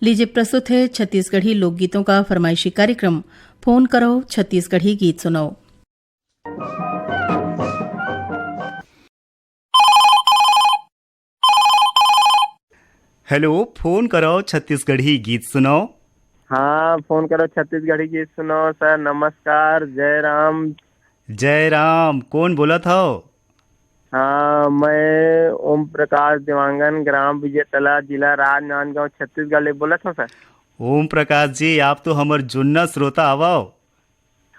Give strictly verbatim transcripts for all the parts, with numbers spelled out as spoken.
लीजिए, प्रस्तुत है छत्तीसगढ़ी लोकगीतों का फरमाइशी कार्यक्रम। फोन करो, छत्तीसगढ़ी गीत सुनाओ। हेलो, फोन करो, छत्तीसगढ़ी गीत सुनाओ। हाँ, फोन करो, छत्तीसगढ़ी गीत सुनाओ। सर, नमस्कार, जय राम। जय राम, कौन बोलत हव? हाँ, मैं ओम प्रकाश देवांगन, ग्राम विजयतला, जिला राजनांदगांव, छत्तीसगढ़ ले बोलत हव सर। ओम प्रकाश जी, आप तो हमर जुन्ना श्रोता हवव।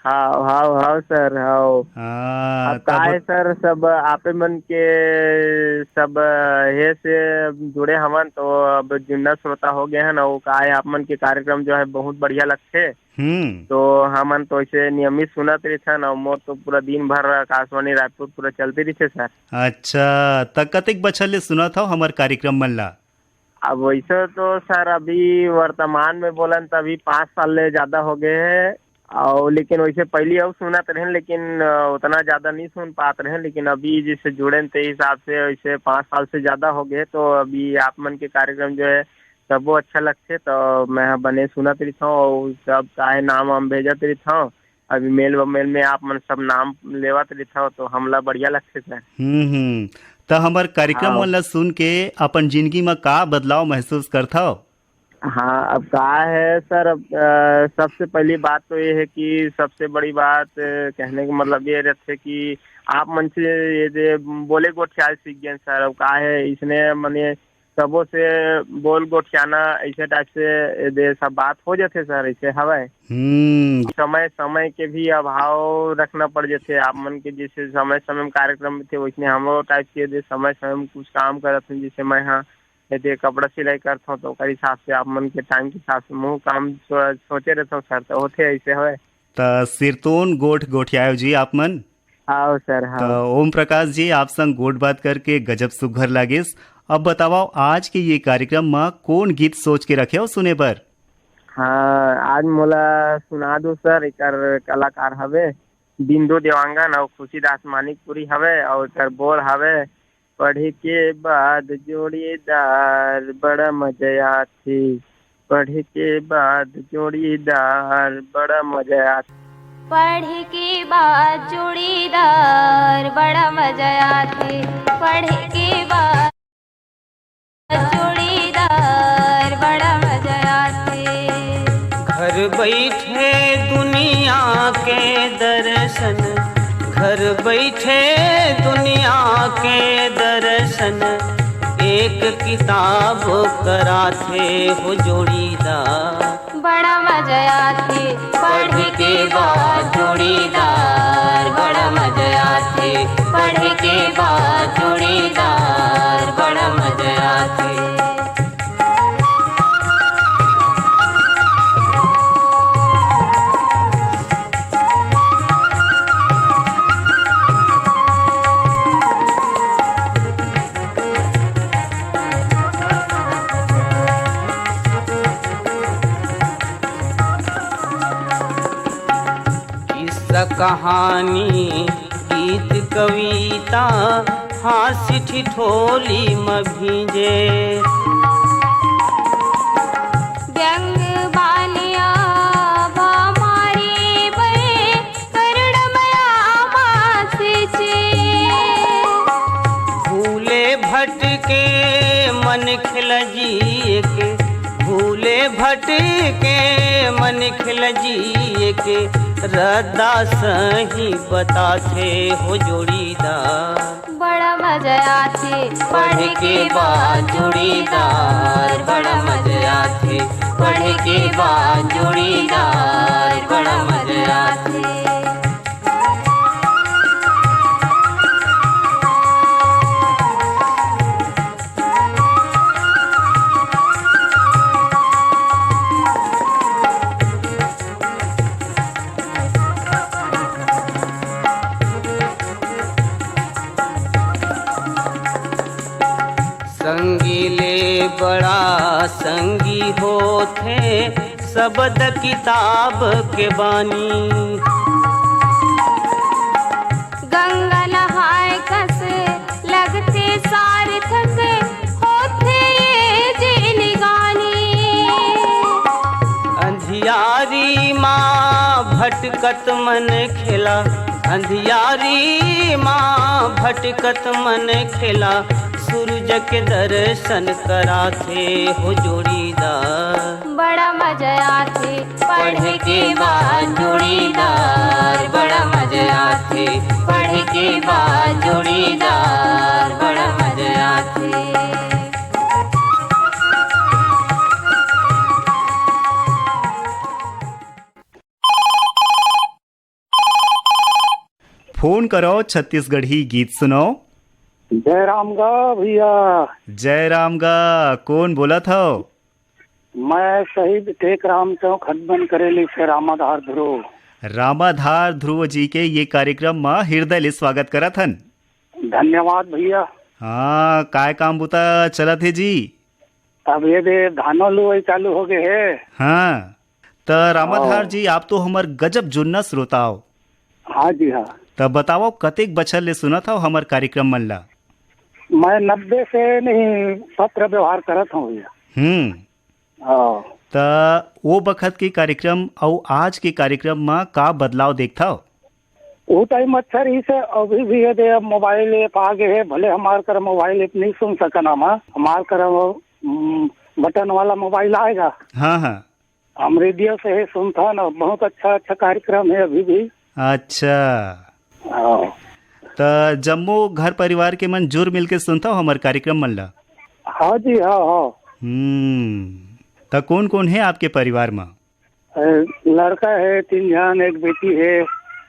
हाव, हाव, हाव सर, हाव। हाँ, अब का तब है सर, सब आपे मन के सब हे से जुड़े हवन, तो अब जुन्ना श्रोता हो गए हन, अउ का है, आप मन के कार्यक्रम जो है बहुत बढ़िया लगथे। हम्म। तो हमन तो ऐसे नियमित सुनत रहिथन, अउ मोर तो पूरा दिन भर आकाशवाणी रायपुर पूरा चलते रहिथे सर। अच्छा, त कतेक बछर ले सुनत हव हमर कार्यक्रम मन ला? अब वैसे तो सर अभी वर्तमान में बोलन त अभी पाँच साल ले ज्यादा हो गए है, और लेकिन वैसे पहले और सुनत रहेन, लेकिन अ, उतना ज्यादा नहीं सुन पात रहेन, लेकिन अभी जैसे जुड़ेन ते हिसाब से वैसे पाँच साल से ज्यादा हो गए, तो अभी आप मन के कार्यक्रम जो है सबो अच्छा लगथे, तो मैं ह बने सुनत रहिथव और सब काहे नाम वाम भेजत रहिथव, अभी मेल व मेल में आप मन सब नाम लेवत रहिथव, तो हमला बढ़िया लगथे सर। हम्म, हम्म। त हमर कार्यक्रम हाँ। मन ला सुन के अपन जिंदगी म का बदलाव महसूस करथव? हाँ, अब का है सर, अब, अ, सबसे पहली बात तो ये है कि सबसे बड़ी बात, अ, कहने का मतलब ये रहते कि आप मन से ये जे बोले गोठियाल सीख गए सर। अब का है, इसने मने सबो से बोल गोठियाना ऐसे टाइप से ये दे सब बात हो जाते सर, ऐसे हवय। हम्म। समय, समय के भी अभाव रखना पड़ जाते। आप मन के जैसे समय समय में कार्यक्रम थे, वैसने हमरो टाइप के दे समय समय में कुछ काम करत हैं। जैसे मैं हाँ, यदि कपड़ा सिलाई करत हूँ, तो ओकर हिसाब से आप मन के टाइम के हिसाब से मुँह काम सो-, सोचे रहता हूँ सर, तो होते ऐसे हवय। त सिरतोन गोठ गोठियायो जी आप मन? हाव सर, त हाव। ओम प्रकाश जी, आप संग गोठ बात करके गजब सुघर लागिस। अब बतावव, आज के ये कार्यक्रम म कोन गीत सोच के रखे हो सुने बर? हाँ, आज मोला सुना दो सर, एकर कलाकार हवे बिंदु देवांगन अउ खुशीदास मानिकपुरी हवे, अउ एकर बोल हवे, पढ़े के बाद जोड़ीदार बड़ा मजा आथे, पढ़े के बाद जोड़ीदार बड़ा मजा आथे। पढ़े के बाद जोड़ीदार बड़ा मजा आथे, पढ़े के बाद जोड़ीदार बड़ा मजा आथे। घर बैठे दुनिया के दर्शन, घर बैठे दुनिया के दर्शन, एक किताब कराथे हो जोड़ीदार। बड़ा मजा आथे पढ़ के बाद जोड़ीदार, बड़ा मजा आथे पढ़ के बाद जोड़ीदार, बड़ा मजा आथे। किस्सा कहानी, गीत कविता, हाँसी ठिठोली म भींजे। व्यंग बालिया भा मारे बे करुणमया मासिचे। भूले भटके मन खिलजिए के, भूले भटके मन खिलजिए के, रद्दा सही बताथे हो जोड़ीदार। बड़ा मजा आथे पढ़ के बाद जोड़ीदार, बड़ा मजा आथे पढ़ के बाद जोड़ीदार, बड़ा मजा आथे। संगी ले बड़ा संगी होथे, सबद किताब के बानी। गंगा नहाय कस लगथे सार्थक होथे ये जिनगानी। यारी माँ भटकत मन खेला, अंधियारी माँ भटकत मन खेला, सूरज के दर्शन कराथे हो जोड़ीदार। बड़ा मजा आथे पढ़े के बाद जोड़ीदार, बड़ा मजा आथे पढ़े के बाद जोड़ीदार, बड़ा मजा आथे। फोन करो, छत्तीसगढ़ी गीत सुनो। जय राम गा भैया। जय राम गा, कौन बोलत हव? मैं शहीद टेक राम चौक हदबन करेली से रामाधार ध्रुव। रामाधार ध्रुव जी के ये कार्यक्रम म हृदय ले स्वागत करत हन। धन्यवाद भैया। हाँ, काय काम बुता चलत हे जी? अब ये दे धानो लुवई चालू हो गए हे। हाँ, त रामाधार हाँ। जी, आप तो हमर गजब जुन्ना श्रोता हो। हाँ जी, हाँ। त बताओ, कतेक बछर ले सुनत हव हमर कार्यक्रम मन ला? मैं नब्बे से नहीं पत्र व्यवहार करत हूँ भैया। हम्म। हाँ। त वो बखत के कार्यक्रम अउ आज के कार्यक्रम म का बदलाव देखथव? वो टाइम अच्छा रही से, अभी भी ये दे अब मोबाइल ऐप आ गए है, भले हमार कर मोबाइल ऐप नहीं सुन सकन हम, हमार कर वो, हम्म, बटन वाला मोबाइल आएगा। हाँ, हाँ। हम रेडियो से ही सुनथन, बहुत अच्छा अच्छा कार्यक्रम है अभी भी। अच्छा। हाँ। त जम्मो घर परिवार के मन जुर मिल के सुनथव हमर कार्यक्रम मन ला? हाँ जी, हाँ, हाँ। हम्म। त कौन कौन है आपके परिवार म? अ, लड़का है तीन झन, एक बेटी है।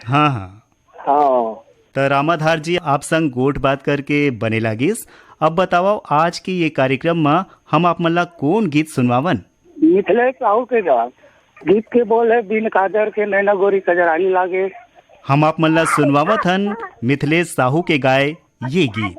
हाँ, हाँ। हाँ। त रामाधार जी, आप संग गोठ बात करके बने लागिस। अब बताओ, आज के ये कार्यक्रम म हम आप मन ला कौन गीत सुनवावन? मिथिलेश साहू के गाय। गीत के बोल है, "बिन काजर के नैना गोरी कजरारी लागे।" हम आप मन ला सुनवावत हन मिथिलेश साहू के गाय ये गीत।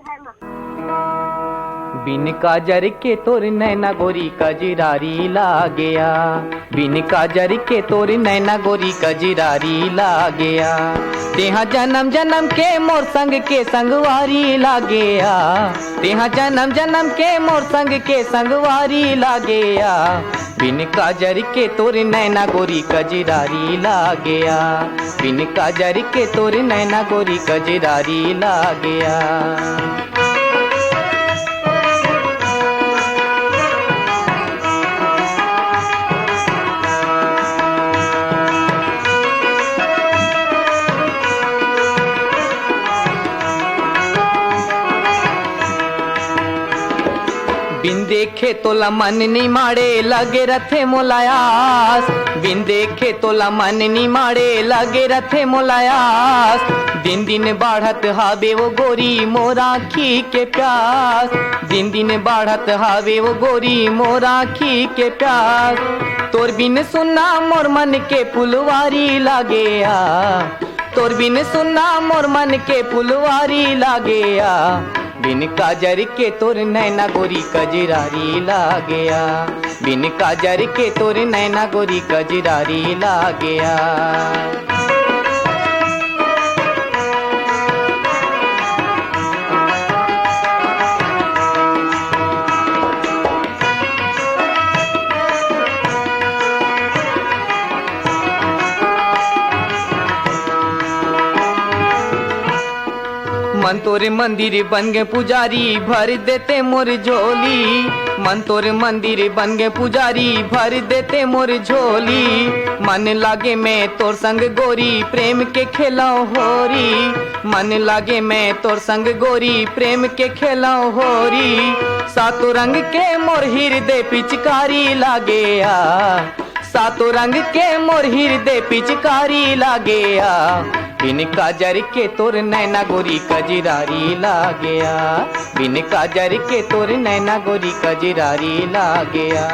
बिन काजर के तोर नैना गोरी कजरारी लागेया, बिन काजर के तोर नैना गोरी कजरारी लागेया। तेहा जन्म जन्म के मोर संग के संगवारी लागेया, तेहा जन्म जन्म के मोर संग के संगवारी लागेया। बिन काजर के तोर नैना गोरी कजरारी लागेया, बिन काजर के तोर नैना गोरी कजरारी लागेया। बिन देखे तोला मन निमाड़े लगे रथे मोला आस, बिन देखे तोला मन निमाड़े लगे रथे मोला आस। दिन दिन बाढ़त हावे वो गोरी मोर आँखी के प्यास, दिन दिन बाढ़त हावे वो गोरी मोर आँखी के प्यास। तोर बिन सुन्ना मोर मन के फुलवारी लागे आ, तोर बिन सुन्ना मोर मन के फुलवारी लागे आ। बिन काजर के तोर नैना गोरी कजरारी लागे आ, बिन काजर के तोर नैना गोरी कजरारी लागे आ। मन तोरे मंदिर बन गए पुजारी, भर देते मोर झोली। मन तोरे मंदिर बन गए पुजारी, भर देते मोर झोली। मन लागे मैं तोर संग गोरी, प्रेम के खेलाओ होरी। मन लागे मैं तोर संग गोरी, प्रेम के खेलाओ होरी। सातों रंग के मोर हृदय पिचकारी लागे आ, सातों रंग के मोर हृदय पिचकारी लागे आ। बिन काजर के तोर नैना गोरी कजरारी लागे आ, बिन काजर के तोर नैना गोरी कजरारी लागे आ।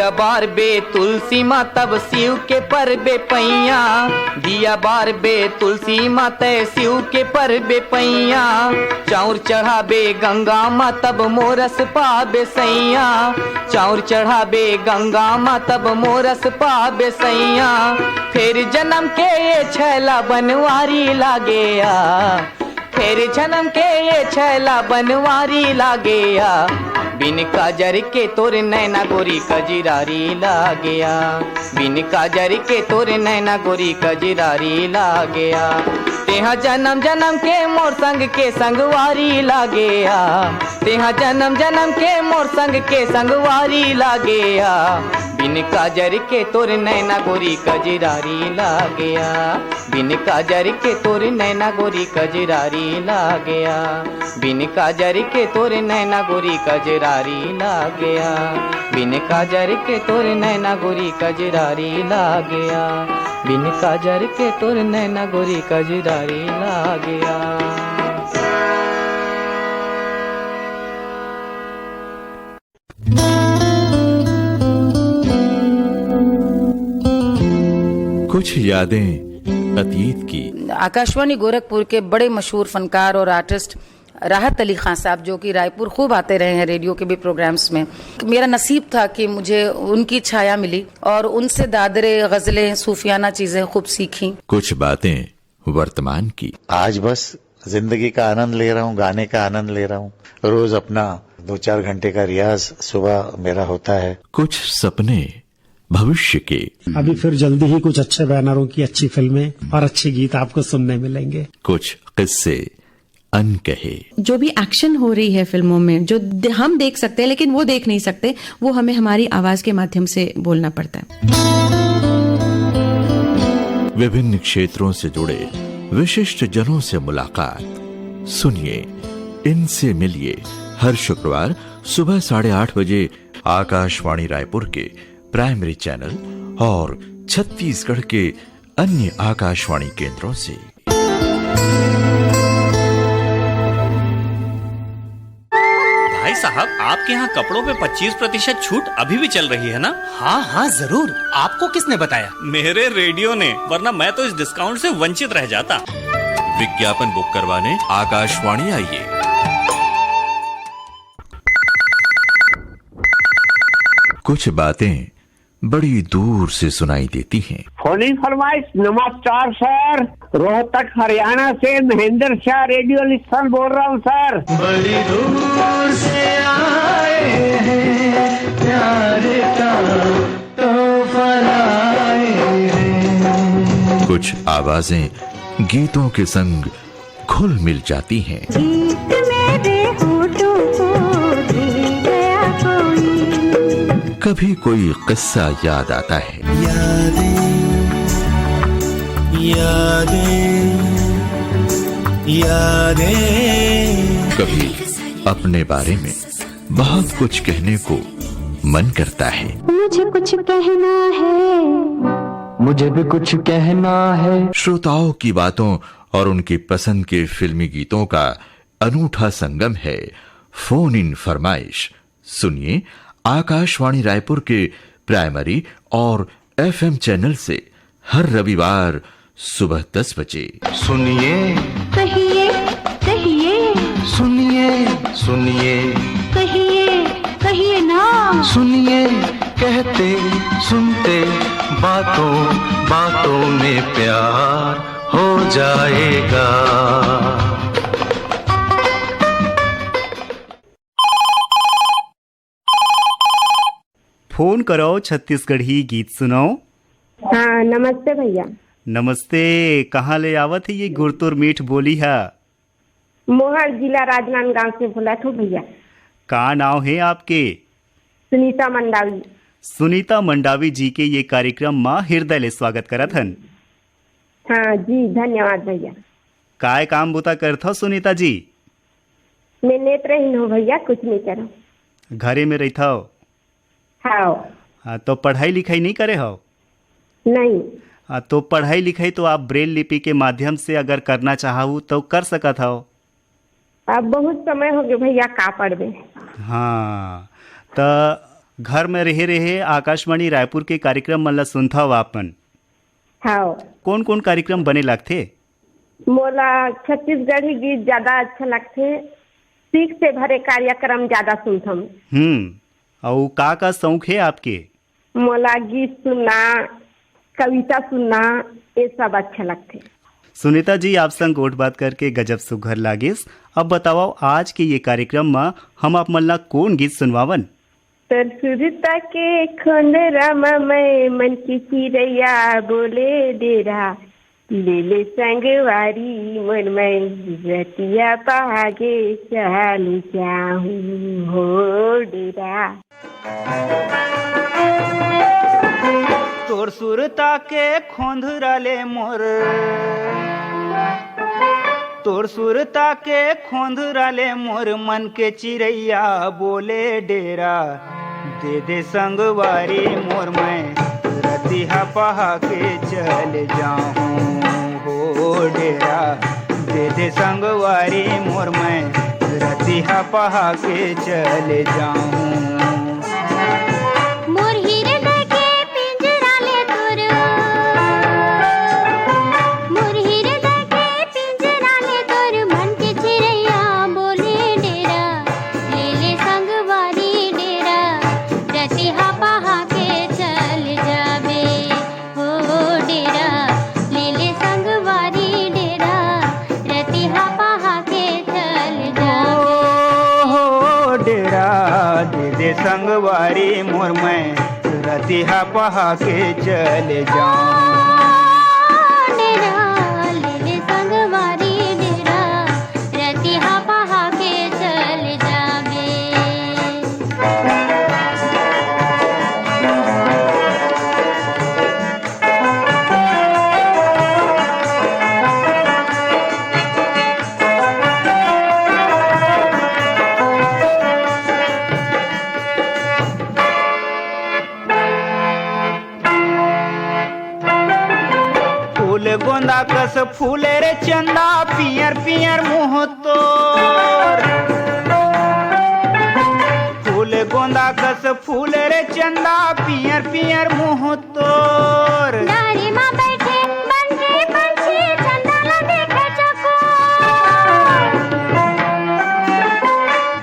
दिया बारबे तुलसी मा तब शिव के परबे पैया, दिया बारबे तुलसी मा तै शिव के परबे पैया। चाउर चढ़ाबे गंगा मा तब मोरस पाबे सैया, चाउर चढ़ाबे गंगा मा तब मोरस पाबे सैया। फेर जन्म के ये छैला बनवारी लागे आ, फेर जन्म के ये छैला बनवारी लागे आ। बिन काजर के तोर नैना गोरी कजरारी लागे आ, बिन काजर के तोर नैना गोरी कजरारी लागे आ। तेहा जन्म जन्म के मोर संग के संगवारी लागे आ, तेहा जन्म जन्म के मोर संग के संगवारी लागे आ। बिन काजर के तोर नैना गोरी कजरारी लागे आ, बिन काजर के तोर नैना गोरी कजरारी लागे आ, बिन काजर के तोर नैना गोरी कजरारी लागे आ, बिन काजर के तोर नैना गोरी कजरारी लागे आ, बिन काजर के तोर नैना गोरी कजरारी लागे आ। कुछ यादें अतीत की। आकाशवाणी गोरखपुर के बड़े मशहूर फनकार और आर्टिस्ट राहत अली खान साहब, जो कि रायपुर खूब आते रहे हैं रेडियो के भी प्रोग्राम्स में, मेरा नसीब था कि मुझे उनकी छाया मिली और उनसे दादरे, गजलें, सूफियाना चीजें खूब सीखी। कुछ बातें वर्तमान की। आज बस जिंदगी का आनंद ले रहा हूँ, गाने का आनंद ले रहा हूँ। रोज अपना दो चार घंटे का रियाज सुबह मेरा होता है। कुछ सपने भविष्य के। अभी फिर जल्दी ही कुछ अच्छे बैनरों की अच्छी फिल्में और अच्छे गीत आपको सुनने मिलेंगे। कुछ किस्से अनकहे। जो भी एक्शन हो रही है फिल्मों में, जो द-, हम देख सकते हैं लेकिन वो देख नहीं सकते, वो हमें हमारी आवाज के माध्यम से बोलना पड़ता है। विभिन्न क्षेत्रों से जुड़े विशिष्ट जनों से मुलाकात। सुनिए, इनसे मिलिए हर शुक्रवार सुबह साढ़े आठ बजे आकाशवाणी रायपुर के प्राइमरी चैनल और छत्तीसगढ़ के अन्य आकाशवाणी केंद्रों से। भाई साहब, आपके यहाँ कपड़ों पे पच्चीस प्रतिशत छूट अभी भी चल रही है ना? हाँ हाँ, जरूर। आपको किसने बताया? मेरे रेडियो ने, वरना मैं तो इस डिस्काउंट से वंचित रह जाता। विज्ञापन बुक करवाने आकाशवाणी आइए। कुछ बातें बड़ी दूर से सुनाई देती हैं। फोन इन फरमाइश। नमस्कार सर, रोहतक हरियाणा से महेंद्र शाह रेडियो लिस्टनर बोल रहा हूँ सर। बड़ी दूर से आए हैं, प्यार का तोहफा लाए हैं। कुछ आवाजें गीतों के संग घुल मिल जाती हैं। गीत मेरे होठों को दे गया कोई। कभी कोई किस्सा याद आता है। यादें, यादें, यादें। कभी अपने बारे में बहुत कुछ कहने को मन करता है। मुझे कुछ कहना है। मुझे भी कुछ कहना है। श्रोताओं की बातों और उनकी पसंद के फिल्मी गीतों का अनूठा संगम है फोन इन फरमाइश। सुनिए आकाशवाणी रायपुर के प्राइमरी और एफएम चैनल से हर रविवार सुबह दस बजे। सुनिए, कहिए, कहिए। सुनिए, सुनिए। कहिए, कहिए ना। सुनिए, कहते सुनते बातों बातों में प्यार हो जाएगा। फोन करो, छत्तीसगढ़ी गीत सुनो। हाँ, नमस्ते भैया। नमस्ते, कहाँ ले आवत है ये गुरतुर मीठ बोली है? मोहर, जिला राजनांदगांव से बोलत हूँ भैया। का नाव है आपके? सुनीता मंडावी। सुनीता मंडावी जी के ये कार्यक्रम मा हृदय ले स्वागत करत हन। हाँ जी, धन्यवाद भैया। काय काम बुता करथव सुनीता जी? मैं नेत्रहीन हूँ भैया, कुछ नहीं करो। घरे में रहिथव? हाँ। हाँ, तो पढ़ाई लिखाई नहीं करे हव? नहीं। हाँ, तो पढ़ाई लिखाई तो आप ब्रेल लिपि के माध्यम से अगर करना चाहू तो कर सकत हव। अब बहुत समय हो गया भैया, का पढ़बे। हाँ, त घर में रहे रहे आकाशवाणी रायपुर के कार्यक्रम मन ला सुनथव आप मन? हाँ। कौन कौन कार्यक्रम बने लगथे? मोला छत्तीसगढ़ी गीत ज्यादा अच्छा लगथे। सीख से भरे कार्यक्रम ज्यादा सुनथम। हम्म। अउ का का शौक हे आपके? मोला गीत सुनना, कविता सुनना, ये सब अच्छा लगथे। सुनीता जी, आप संग गोठ बात करके गजब सुघर लागिस। अब बताओ, आज के ये कार्यक्रम म हम आप मन ला कौन गीत सुनवावन? तोर सुरता के खोंदरा म मैं मन की चिड़ैया बोले डेरा, ले ले संगवारी मोर मैं रतिया पहागे चल जाहूँ हो डेरा। तोर सुरता के खोंधरा ले मोर, तोर सुरता के खोंधरा ले मोर मन के चिरैया बोले डेरा। दे दे संगवारी मोर मैं रतिहा पहा के चल जाहूँ हो डेरा। दे दे संगवारी मोर मैं रतिहा पहा के चल जाहूँ। मोर हृदय के पिंजरा ले तोर, मोर हृदय के पिंजरा ले तोर मन के चिरैया बोले डेरा, ले ले संगवारी डेरा, रतिहा पहा के चल जाबे। हो डेरा, ले ले संगवारी डेरा, रतिहा पहा के चल जाबे। हो डेरा, दे दे संगवारी मोर मैं, रतिहा पहा के चल जाऊं। डेरा, ले ले संगवारी डेरा, रतिहा पहा के चल जाबे। फूल गोंदा कस फूले रे चंदा, पियर पियर मुँह तोर। फूल गोंदा कस फूले रे चंदा, पियर पियर मुँह तोर। डारी मा बैठे बन के पंछी, चंदा ला देखे चकोर।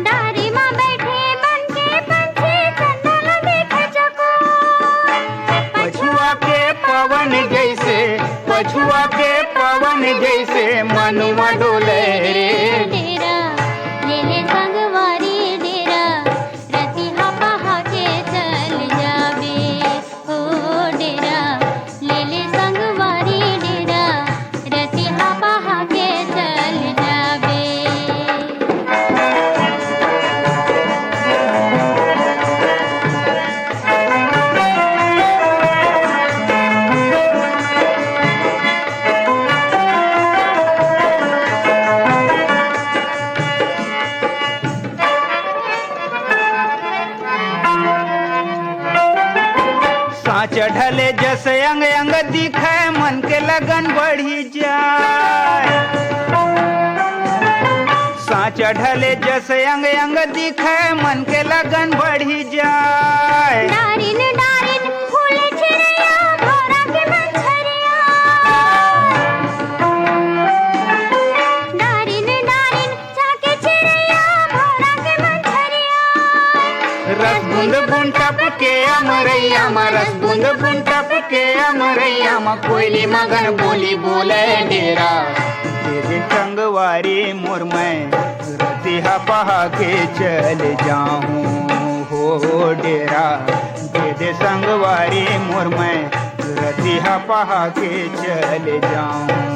डारी मा बैठे बन के पंछी, चंदा ला देखे चकोर। पछुआ के पवन जैसे, पछुआ के पवन जैसे मनुआ डोले रे। डेरा, ले ले संगवारी डेरा, रतिहा पहा के चल जाबे। ओ डेरा, ले ले संगवारी डेरा, रतिहा पहा के चल जाबे। साँच ढले जस अंग अंग दिखे, मन के लगन बढ़ी जाए। साँच ढले जस अंग अंग दिखे, मन के लगन बढ़ी जाए। डारिन डारिन फूल चिड़ैया, भौरा के मंझरिया। डारिन डारिन झाँके चिड़ैया, भौरा के मंझरिया। रस बूंद बूंद टपके अमरैया मा, रस बूंद बूंद टपके अमरैया मा, कोयली मगन बोली बोले डेरा। दे दे संगवारी मोर मैं, रतिहा पहा के चल जाहूँ हो डेरा। दे दे संगवारी मोर मैं, रतिहा पहा के चल जाहूँ।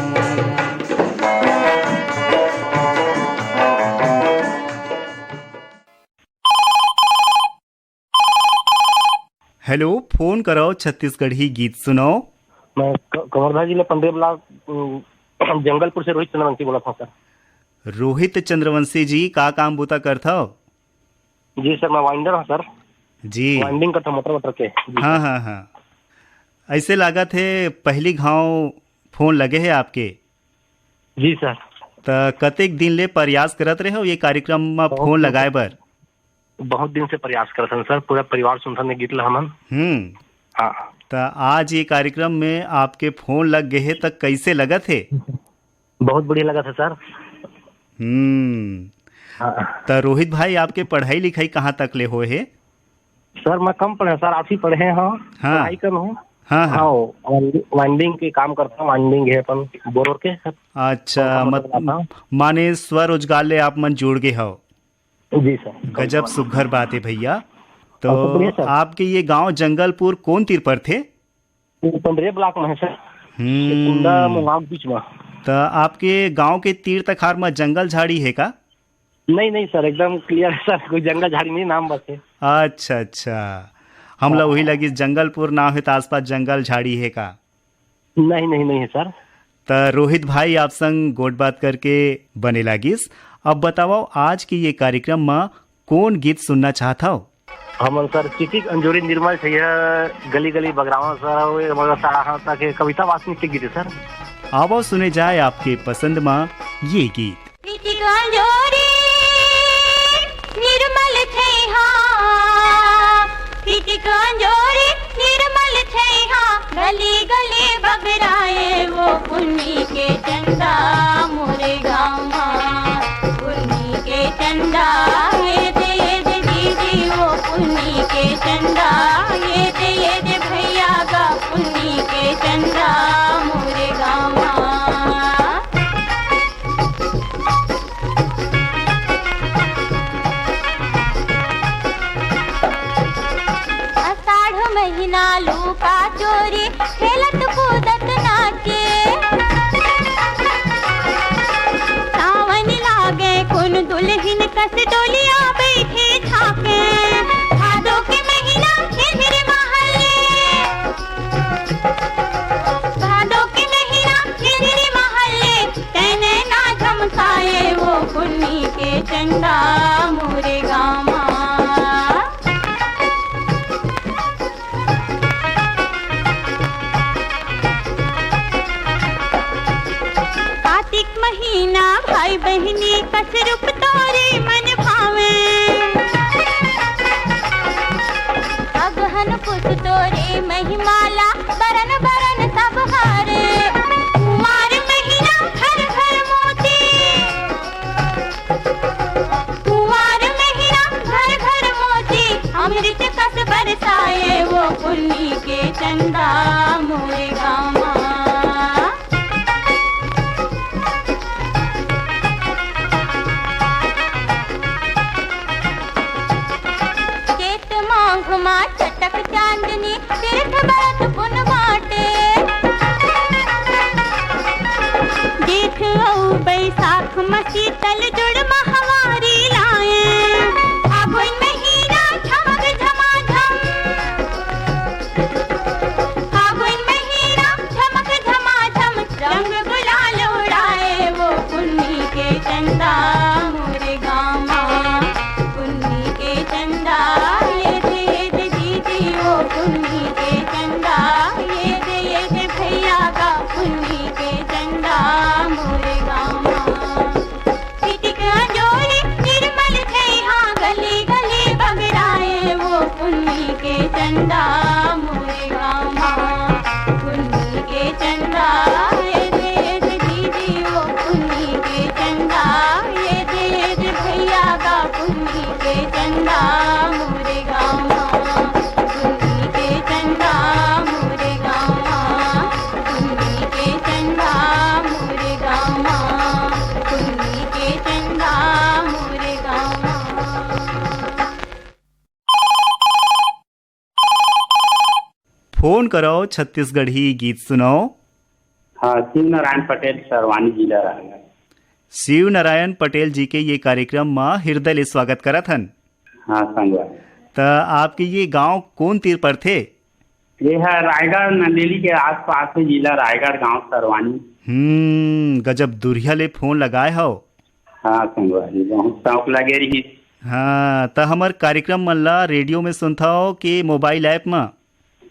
हेलो, फोन कराओ, छत्तीसगढ़ी गीत सुनाओ। मैं क-, कवर्धा जिले पंडे ब्लॉक, उम, जंगलपुर से रोहित चंद्रवंशी बोलत हँव सर। रोहित चंद्रवंशी जी, का काम बूता करथव? जी सर, मैं वाइंडर हँव सर। जी। वाइंडिंग करथँव मोटर वोटर के। जी हाँ, सर। हाँ, हाँ। ऐसे लागत हे पहली घाव फोन लगे हे आपके। जी सर। त कतेक दिन ले प्रयास करत रहे हो ये कार्यक्रम में बहुत फोन दिन लगाए से। बर? बहुत दिन से प्रयास करथन सर, पूरा परिवार सुनथन ये गीत ला हमन। हम्म। हाँ। त आज ये कार्यक्रम में आपके फोन लग गए हे, त कैसे लगत हे? बहुत बढ़िया लगत हे सर। हम्म। हाँ। त रोहित भाई, आपके पढ़ाई लिखाई कहाँ तक ले होए हे? सर, मैं कम पढ़े सर, आप ही पढ़े हो, हाँ। पढ़ाई कर हूँ। हाँ, हाँ। हाँ, वाइंडिंग के काम करता हूँ, वाइंडिंग है अपन बोर के सर। अच्छा, कम मत, कम करता हूँ। माने स्वरोजगार ले आप मन जुड़ गए हो। जी सर। गजब सुघर बात है भैया। तो बहुत बढ़िया सर। आपके ये गांव जंगलपुर कौन तीर पड़थे? ये पंडरिया ब्लॉक में है सर। हम्म। ये कुंदा मोहाग बीच में। तो आपके गांव के तीर तखार में जंगल झाड़ी है का? नहीं, नहीं सर, एकदम क्लियर है सर, कोई जंगल झाड़ी नहीं, नाम बस है। अच्छा, अच्छा। हमला हाँ। वही लगी, जंगलपुर नाम है तो आसपास जंगल झाड़ी है का? नहीं, नहीं, नहीं है सर। त रोहित भाई, आप संग गोठ बात करके बने लागिस। अब बताओ, आज के ये कार्यक्रम म कौन गीत सुनना चाहत हव? हमन सर चिटिक अंजोरी निर्मल छैया गली गली बगरावा सर, अउ ये मगर साड़ा हाथ तक के कविता वासनिक के गीत है सर। आवो सुने जाए आपके पसंद म ये गीत। पिटिक अंजोरी निर्मल छैहा, पिटिक अंजोरी निर्मल छैहा, गली गली बगराए वो पुन्नी के चंदा मोरे गाँव मा। पुन्नी के चंदा ये दे, ये दे दीदी वो पुन्नी के चंदा, ये दे, ये दे भैया का पुन्नी के चंदा मोरे गाँव मा। आषाढ़ महीना लूका चोरी खेलत कूदत नाचे। सावन लागे कुन दुल्हिन कस डोलिया बैठे झाके। भादो के महीना झिझरी महले, भादो के महीना झिझरी महले, तैने ना झमकाए वो पुन्नी के चंदा मोरे गामा। कार्तिक महीना भाई बहिनी कस रूप तोरे मन भावे। अगहन पुस तोरे महिमाला बरन बरन सब हारे। कुमार महीना घर घर मोती। कुंवार महीना घर घर मोती, अमृत कस बरसाए वो पुन्नी के चंदा मोरे गामा। चेत माघ मा चटक चांदनी, तीर्थ बरत पुन बाटे। जेठ अउ बैसाख म शीतल जुड़ म हवारी लाए। फागुन महीना झमक झमाझम, फागुन महीना झमक झमाझम, रंग गुलाल उड़ाए वो पुन्नी के चंदा मोरे गामा। पुन्नी के चंदा, ये दे, ये दे दीदी, ओ पुन्नी के चंदा, ये दे, ये दे भैया का पुन्नी के चंदा, मोरे गामा। पिटिक अंजोरी निर्मल छैहा, गली गली बगराए, वो पुन्नी के चंदा, मोरे गामा। पुन्नी के चंदा, ये दे, ये दे दीदी, ओ पुन्नी के चंदा, ये दे, ये दे भैया का पुन्नी के चंदा, मोरे गामा। पुन्नी के चंदा, मोरे गामा। पुन्नी के चंदा, मोरे गामा। पुन्नी के चंदा, मोरे गामा। फोन करो, छत्तीसगढ़ी गीत सुनो। हाँ, शिव नारायण पटेल, सरवानी जिला रायगढ़। शिव नारायण पटेल जी के ये कार्यक्रम मा हृदय ले स्वागत करत हन। हाँ, संगवारी। त आपके ये गांव कौन तीर पड़थे? ये है रायगढ़ नंदेली के आसपास है, जिला रायगढ़, गांव सरवानी। हम्म, गजब दुरिहा ले फोन लगाए हव। हाँ, संगवारी, बहुत शौक लगे रही। हाँ, त हमर कार्यक्रम मन ला रेडियो में सुनथव के मोबाइल ऐप मा?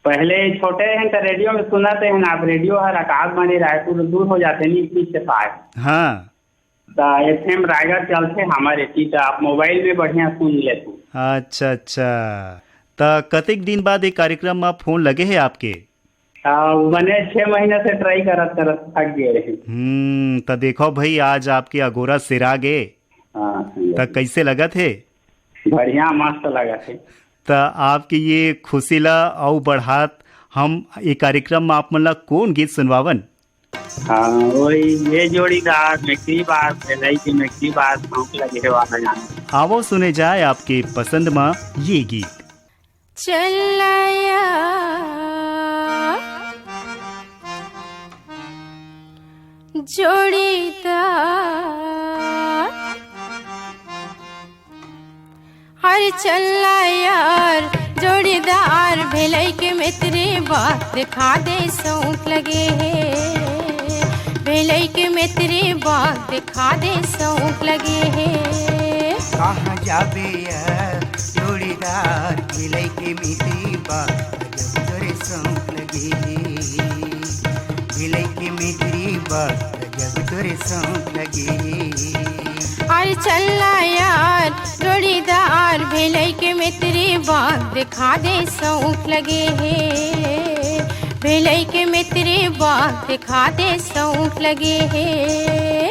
पहले छोटे हैं तो रेडियो में सुनते हैं, आप रेडियो हर आकाशवाणी रायपुर दूर हो जाते नहीं, इतनी से पाए। हाँ। त एफएम रायगढ़ चलथे हमर एती, त आप मोबाइल में बढ़िया सुन लेथव। अच्छा, अच्छा। त कतेक दिन बाद ये कार्यक्रम म फोन लगे हे आपके? आ, बने छह महीना से ट्राई करत करत थक गए रहे। हम्म, त देखो भाई, आज आपके अगोरा सिरा गे। हाँ, सही त बात। कैसे लगत हे? बढ़िया, मस्त लगत हे। त आपके ये खुशी ला अउ बढ़ात हम ये कार्यक्रम में आप मन ला कौन गीत सुनवावन? हाँ, वही, ये जोड़ीदार, मेकरी बात, भेलई के मेकरी बात, भूख लगे हे वाला गाना। आवो सुने जाए आपके पसंद मा ये गीत। चलया जोड़ीदार, हर चलया यार जोड़ीदार, भेलई के मित्री बात दिखा दे, शौक लगे हे। भेलई के मित्री बात दिखा दे, शौक लगे हे। कहाँ जाबे यार जोड़ीदार, भेलई के मित्री बात, गजब तोरे शौक लगे हे। भेलई के मित्री बात, गजब तोरे शौक लगे हे। अरे चलना यार जोड़ीदार, भेलई के मित्री बात दिखा दे, शौक लगे हे। भेलई के मित्री बात दिखा दे, शौक लगे हे।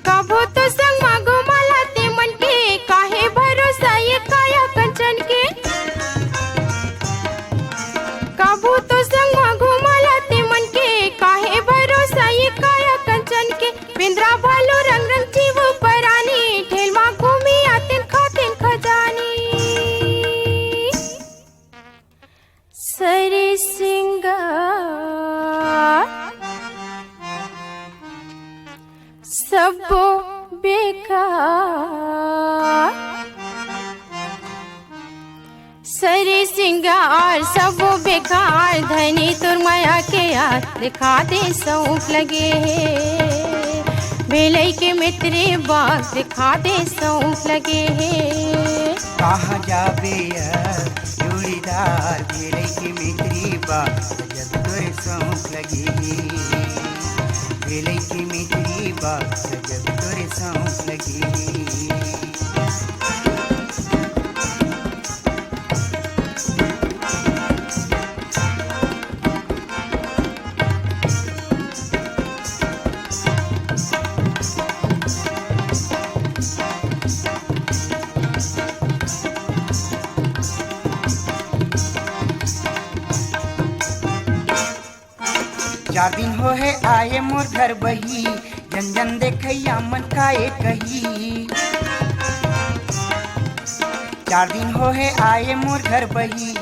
कभू तो संग मा घुमाला ते मन के, काहे भरोसा ये काया कंचन के। कभू तो संग मा घुमाला ते मन के, काहे भरोसा ये काया कंचन के। बेंदरा भालू रंग रंग जीव परानी, ठेल मा घूमी आतेन खातेन खजानी। सरी सिंगार सबो बेकार, सरी सिंगार सबो बेकार, धनी तोर माया के यार दिखा दे, शौक लगे हे। भेलई के मित्री बात दिखा दे, शौक लगे हे। कहाँ जाबे यार जोड़ीदार, भेलई के मित्री बात, गजब तोरे शौक लगे हे। भेलई के मित्री बात, गजब तोरे शौक लगे हे। चार दिन हो हे आए मोर घर बही, जन जन देखैया मन काए कही। चार दिन हो हे आए मोर घर बही,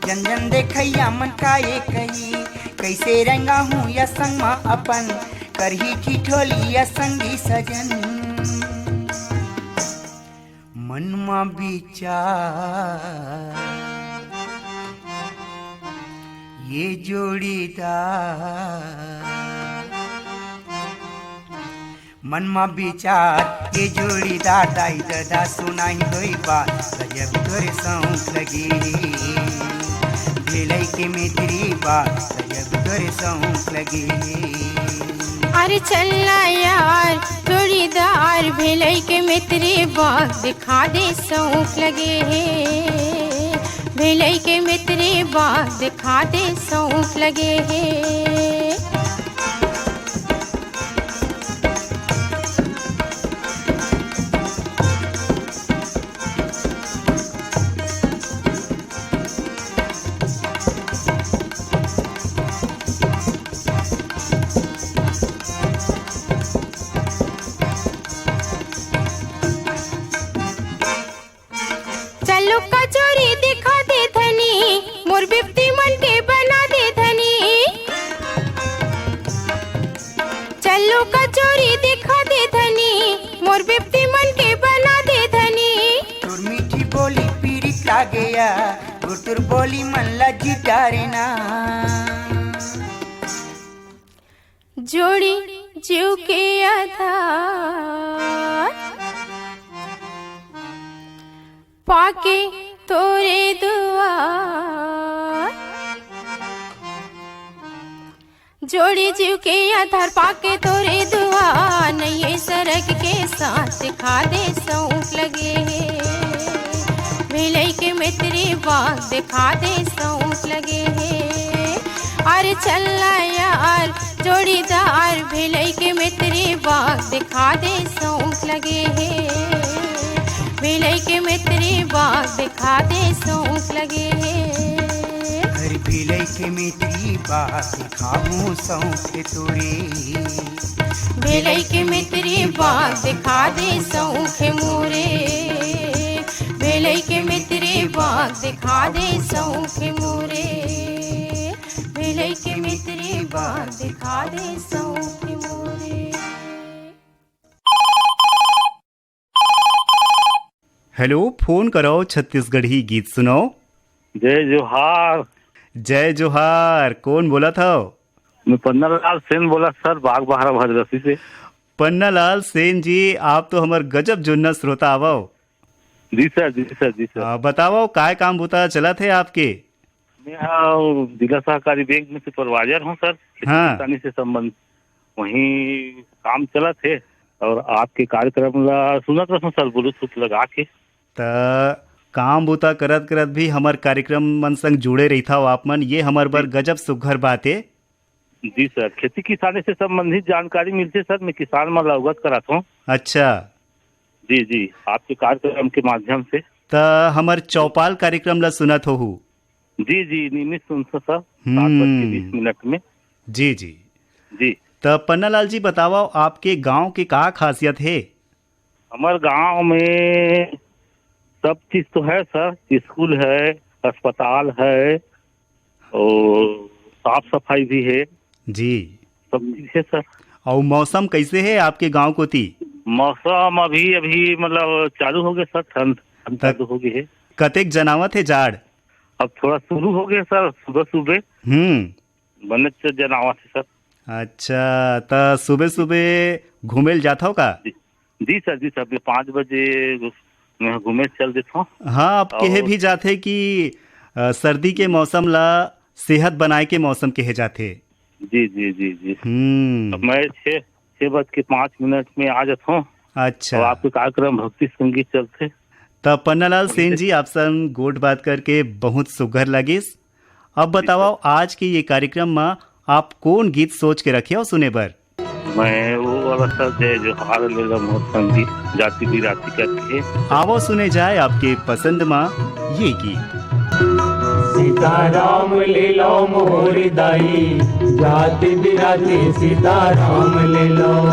जन जन देखैया मन काए कही। कैसे रंगा हूँ या संग मा अपन, करही ठिठोली या संगी सजन। मन मा विचार ये जोड़ीदार, मन मा विचार ये जोड़ीदार, दाई ददा सुनाई दोई बात, गजब तोरे शौक लगे। भेलई के मित्री बात, गजब तोरे शौक लगे। अरे चलना यार जोड़ीदार, भेलई के मित्री बात दिखा दे, शौक लगे हे। भेलई के मित्री बात दिखा दे, शौक लगे हे। चलो कचोरी दिखा दे धनी, मोर बिपती मन के बना दे धनी। चलो कचोरी दिखा दे धनी, मोर बिपती मन के बना दे धनी। तोर मीठी बोली पीरित लागे या, तोर बोली मन ला जितारे ना। जोड़ी जीव के आधार पाके तोरे दुआर। जोड़ी जीव के आधार पाके तोरे दुआर। नइये सरग के साथ दिखा दे सौंफ लगे हे। भिलई के मितरी बाग दिखा दे सौंफ लगे हे। अरे चल ना यार जोड़ीदार, भिलई के मितरी बाग दिखा दे सौंफ लगे हे। भिलई के मितरी बाग दिखा दे सौंफ लगे हे। अरे भिलई के मितरी बाग दिखाहूँ सौंफ तोरे। भिलई के मितरी बाग दिखा दे सौंफ मोरे। भिलई के मितरी बाग दिखा दे सौंफ मोरे। भिलई के मितरी बाग दिखा दे सौंफ मोरे। हेलो, फोन करव, छत्तीसगढ़ी गीत सुनव। जय जोहार। जय जोहार, कोन बोलत हव? मैं पन्नालाल सेन बोलत सर, बागबाहरा भद्रसी से। पन्नालाल सेन जी, आप तो हमर गजब जुन्ना श्रोता आवव। जी सर, जी सर, जी सर। आ, बतावव, काय काम बूता चलत हे आपके? मैं, आ, जिला सहकारी बैंक में सुपरवाइजर हूँ सर, खेती हाँ। किसानी से संबंध वही काम चलत हे और आपके कार्यक्रम ला सुनत रहूँ सर, ब्लूटूथ लगा के। त काम बूता करत करत भी हमर कार्यक्रम मन संग जुड़े रहिथव आप मन, ये हमर बर जी। गजब सुघर बात हे। जी सर, खेती किसानी से संबंधित जानकारी मिलथे सर, मैं किसान मन ला अवगत कराथों। अच्छा। जी जी, आपके कार्यक्रम के माध्यम से। त हमर चौपाल कार्यक्रम ला सुनत होहू? जी जी, नियमित सुनथों सर, सात बज के हम्म। बीस मिनट में। जी जी। जी। त पन्नालाल जी बतावव, आपके गांव के का खासियत हे? हमर गांव में सब चीज तो है सर, स्कूल है, अस्पताल है और साफ सफाई भी है। जी। सब चीज है सर। अउ मौसम कैसे है आपके गांव कोती? मौसम अभी, अभी मतलब चालू हो गया सर, ठंड, ठंड त चालू हो गई है। कतेक जनावत है जाड़? अब थोड़ा शुरू हो गया सर, सुबह सुबह। हम्म। बने से जनावत है सर। अच्छा, त सुबह सुबह घूमे ल जाथव का? जी, जी सर, जी सर, मैं पाँच बजे मैं घूमे चल देथों। हाँ, अब कहे और भी जाथे कि, अ, सर्दी के मौसम ला सेहत बनाए के मौसम कहे जाथे। जी, जी, जी, जी। हम्म। अब मैं छः, छः बज के पाँच मिनट में आ जाथों। अच्छा। और आपके कार्यक्रम भक्ति संगीत चलथे। त पन्नालाल सेन जी, आप संग गोठ बात करके बहुत सुघर लगिस। अब बतावव, आज के ये कार्यक्रम म आप कोन गीत सोच के रखे हव सुने बर? मैं वो वाला सर, जय जोहार ले लो मोर संगी, जाति बिराती करके। आवव सुने जाए आपके पसंद म ये गीत। सीताराम ले लो मोर दाई, जाति बिराती सीताराम ले लो।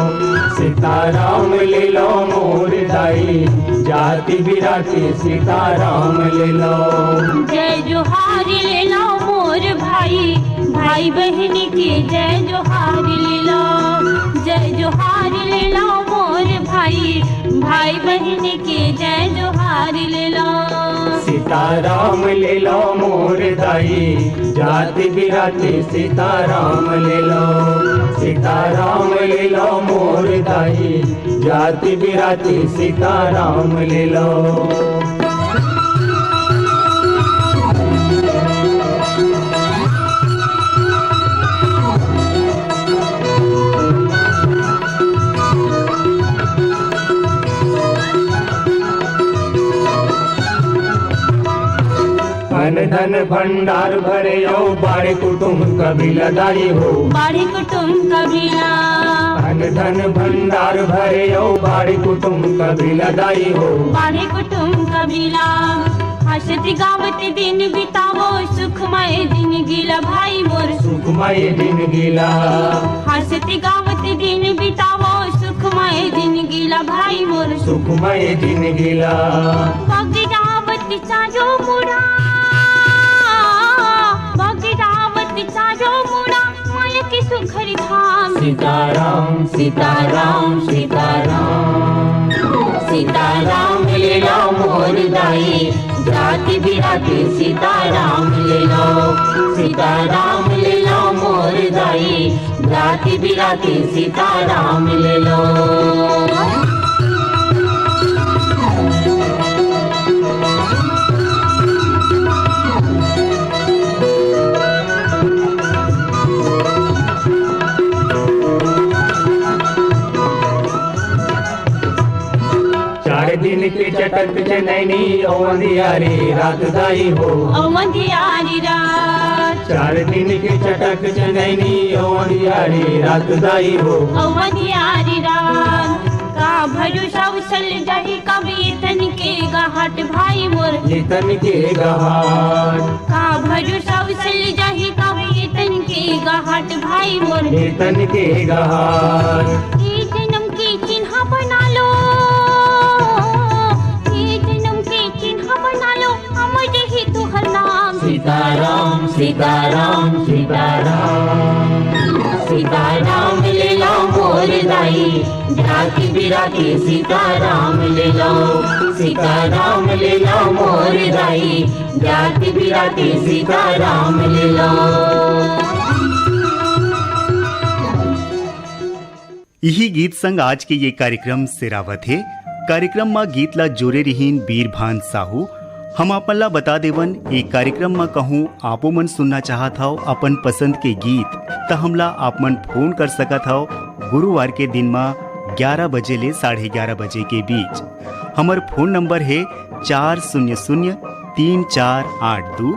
सीताराम ले लो मोर दाई, जाति बिराती सीताराम ले लो। जय जोहार ले लो मोर भाई, भाई बहन के जय जोहार ले लो। जय जोहार ले लो मोर भाई, भाई बहन के जय जोहार ले लो। सीताराम ले लो मोर दाई, जाति बिराती सीताराम ले लो। सीताराम ले लो मोर दाई, जाति बिराती सीताराम ले लो। अन धन भंडार भरे अउ बाढ़े कुटुम कबीला दाई हो। बाढ़े कुटुम कबीला। अन धन भंडार भरे अउ बाढ़े कुटुम कबीला दाई हो। बाढ़े कुटुम कबीला। हंसत गावत दिन बितावो सुखमय दिन गिला भाई मोर। सुखमय दिन गिला। हंसत गावत दिन बितावो सुखमय दिन गिला भाई मोर। सुखमय दिन गिला। बगरावत चारो मुड़ा, बगरावत चारो मुड़ा, माया के सुघर धाम। सीताराम, सीताराम, सीताराम। सीताराम ले लो मोर दाई, जाति बिराती सीताराम ले लो। सीताराम ले लो मोर दाई, जाति बिराती सीताराम ले लो। चार दिन के चटक चनैनी ओ अंधियारी रात दाई हो। ओ अंधियारी रात। चार दिन के चटक चनैनी ओ अंधियारी रात दाई हो। ओ अंधियारी रात। का भरोसा उछल जाही कभी तन के गहट भाई मोर। ये तन के गहट। का भरोसा उछल जाही कभी तन के गहट भाई मोर। ये तन के गहट। ए जन्म के चिन्हा बना लो, ए जन्म के चिन्हा बना लो, अमर रही तुहर नाम। सीताराम, सीताराम, सीताराम। सीताराम ले लो मोर दाई, जाति बिराती सीताराम ले लो। सीताराम ले लो मोर दाई, जाति बिराती सीताराम ले लो। इही गीत संग आज के ये कार्यक्रम सिरावत हे। कार्यक्रम म गीत ला जोरे रिहीन बीरभान साहू। हम आपन ला बता देवन, ए कार्यक्रम म कहूँ आपो मन सुनना चाहत हव अपन पसंद के गीत, त हमला आप मन फोन कर सकत हव गुरुवार के दिन म ग्यारह बजे ले साढ़े ग्यारह बजे के बीच। हमर फोन नंबर हे चार शून्य शून्य तीन चार आठ दू,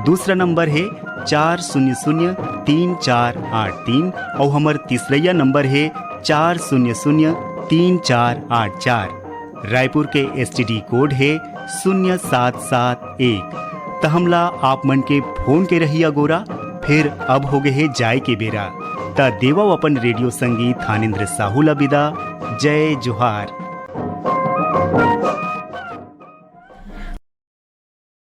दूसरा नंबर हे चार शून्य शून्य तीन चार आठ तीन, अउ हमर तीसरइया नंबर हे चार शून्य शून्य तीन चार आठ चार। रायपुर के एसटीडी कोड हे शून्य सात सात एक। त हमला आप मन के फोन के रही अगोरा, फेर अब हो गे हे जाय के बेरा। त देवव अपन रेडियो संगी थानेंद्र साहू ला बिदा। जय जोहार।